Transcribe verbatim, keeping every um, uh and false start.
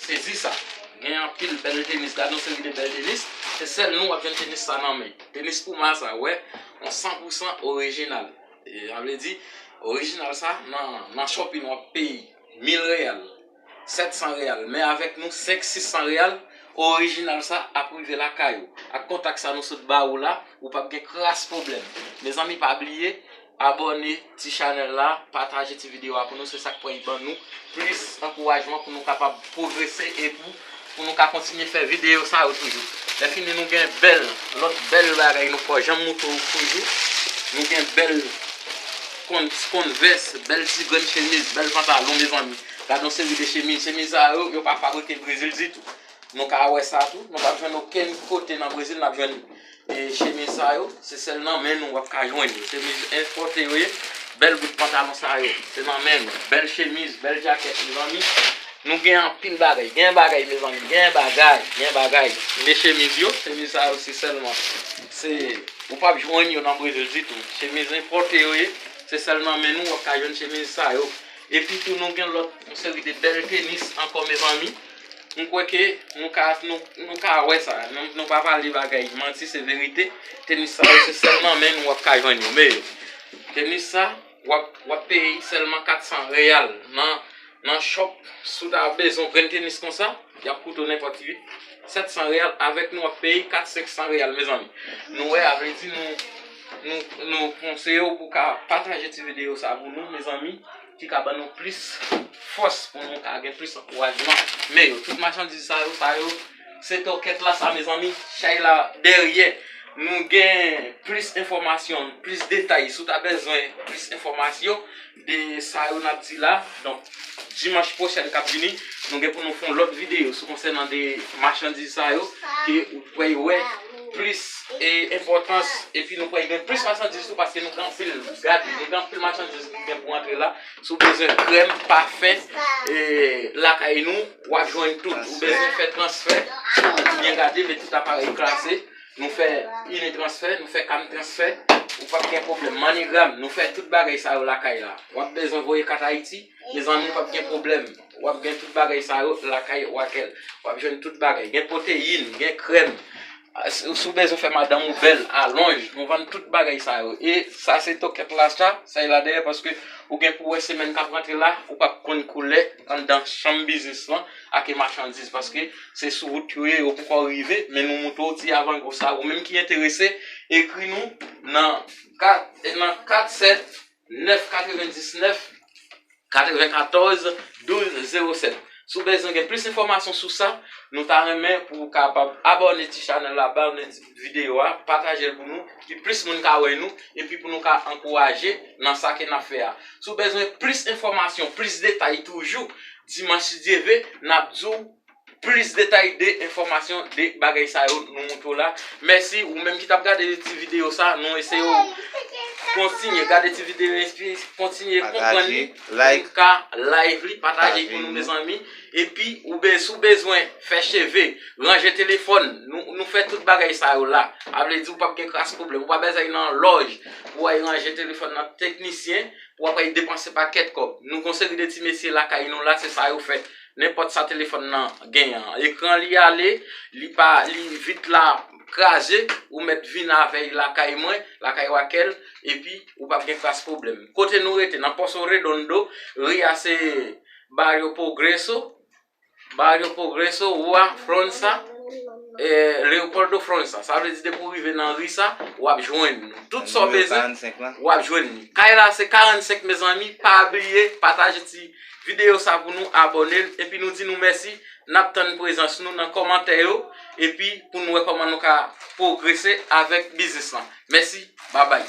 Sezi sa. Gen anpil bèl tenis. Gade yon seri de bèl tenis. Se sèl nou w ap jwenn tenis sa nan men. Tenis Puma sa, wè. Yon san pou san orijinal. E, sa vle di, orijinal sa, nan, nan shopping, w ap peye mil reyal, sèt san reyal. Men avèk nou, senk, sis san reyal, orijinal sa ap rive lakay ou. Ak kontak sa nou sot ba ou la, ou p ap gen kras pwoblèm. Mezanmi, pa bliye, abòne ti chanèl la, pataje ti videyo a pou nou, se sa k pral ban nou plis ankourajman pou nou kapab pwogrese e pou, pou nou ka kontinye fè videyo sa yo toujou. Lè fini, nou gen bèl, lòt bèl bagay nou poko janm montre w toujou. Nou gen bèl Con-, Converse, bèl ti grenn chemiz, bèl pantalon, mezanmi. Gade yon seri de chemiz. Chemiz sa yo, yo pa fabrike Brezil ditou. Nou ka wè sa tou. Nou p ap jwenn okenn kote nan Brezil, n ap jwenn, e, chemiz sa yo. Se sèl nan men nou w ap ka jwenn yo. Chemiz enpòte yo ye. Bèl bout pantalon sa yo. Se nan men nou. Bèl chemiz, bèl jakèt, mezanmi. Nou gen anpil bagay. Gen bagay, mezanmi. Gen bagay. Gen bagay. Men chemiz yo. Chemiz sa yo, se sèlman. Se, ou p ap jwenn yo nan Brezil ditou. Chemiz enpòte yo ye. Se sèl nan men nou w ap ka jwenn chemiz sa yo. Epi tou, nou gen lòt, yon seri de bèl tenis ankò, mezanmi. M kwè ke nou ka, nou, nou ka wè sa. Nou, nou pa pale bagay manti, se verite. Tenis sa yo, se sèl nan men nou w ap ka jwenn yo. Men yo, tenis sa, w ap, w ap peye sèlman kat san reyal nan, nan shop. Si w ta bezwen yon grenn tenis konsa, y ap koute w nenpòt uit, sèt san reyal. Avèk nou, w ap peye kat, senk san reyal, mezanmi. Nou wè, sa vle di nou, nou, nou konseye w pou w ka pataje ti videyo sa pou nou, mezanmi, ki ka ban nou plis fòs pou nou ka gen plis ankourajman. Men yo, tout machandiz sa yo, sa yo, se tòkèt la sa, mezanmi, chay la dèyè. Nou gen plis enfòmasyon, plis detay. Si w ta bezwen plis enfòmasyon de sa yo n ap di la, donk, dimanch pwochèn k ap vini, nou gen pou nou fè yon lòt videyo sou konsènan de machandiz sa yo, ke ou pral wè plis, e, enpòtans, epi nou pral gen plis machandiz tou, paske nou gen anpil, gade, nou gen anpil machandiz ki gen pou antre la. Si w bezwen krèm, pafen, e, lakay nou, w ap jwenn tout. Ou bezwen fè transfè, byen gade, men tout aparèy klase. Nou fè ini transfè, nou fè kam transfè, ou p ap gen pwoblèm. MoneyGram, nou fè tout bagay sa yo lakay la. W ap bezwen voye kat Ayiti, mezanmi, ou p ap gen pwoblèm. W ap gen tout bagay sa yo lakay Wakel. W ap jwenn tout bagay. Gen pwoteyin, gen krèm. A, si, si w bezwen fè madanm ou bèl, alonj, nou vann tout bagay sa yo. E sa se tòkèt la sa, sa e la dèyè, paske ou gen pou wè semèn k ap rantre la, ou p ap konn koulè anndan chanm biznis lan ak machandiz, paske se sou wout yo ye, yo poko rive, men nou montre w ti avangou sa. Ou menm ki enterese, ekri nou nan kat, nan kat sèt nèf katrevendiznèf katrevenkatòz douz zewo sèt. Si w bezwen gen plis enfòmasyon sou sa, nou ta renmen pou w kapab abòne ti chanèl la, abòne ti videyo a, pataje l pou nou, ki plis moun ka wè nou, epi pou nou ka ankouraje nan sa ke n ap fè a. Si w bezwen plis enfòmasyon, plis detay toujou, dimanch si Dye ve, n ap di w plis detay de enfòmasyon de bagay sa yo nou montre w la. Mèsi, ou menm ki t ap gade ti videyo sa, nou eseye w kontinye gade ti videyo, espi kontinye konprann li, pou nou ka like li, pataje li pou nou, mezanmi. Epi, ou be-, si w bezwen fè cheve, ranje telefòn, nou, nou fè tout bagay sa yo la. A vle di, ou p ap gen kras pwoblèm. Ou pa bezwen al nan lòj pou w al ranje telefòn nan teknisyen, pou w ap al depanse pakèt kòb. Nou gon seri de ti mesye lakay nou la, se sa yo fè. Nenpòt sa telefòn nan genyen an. Ekran li ale, li pa, li vit la kraze, ou mèt vin avè l lakay mwen, lakay Wakel, epi ou p ap gen kras pwoblèm. Kote nou rete, nan Pozo Redondo, ri a se Barrio Progreso, Barrio Progreso, Rua França, eh, Leopoldo França. Sa vle di depi w rive nan ri sa, w ap jwenn nou. Tout sa w bezwen, w ap jwenn li. Kay la se karannsenk, mezanmi. Pa bliye pataje ti videyo sa pou nou, abòne l, epi nou di nou mèsi. N ap tann prezans nou nan kòmantè yo, epi pou nou wè kòman nou ka pwogrese avèk biznis lan. Mèsi, babay.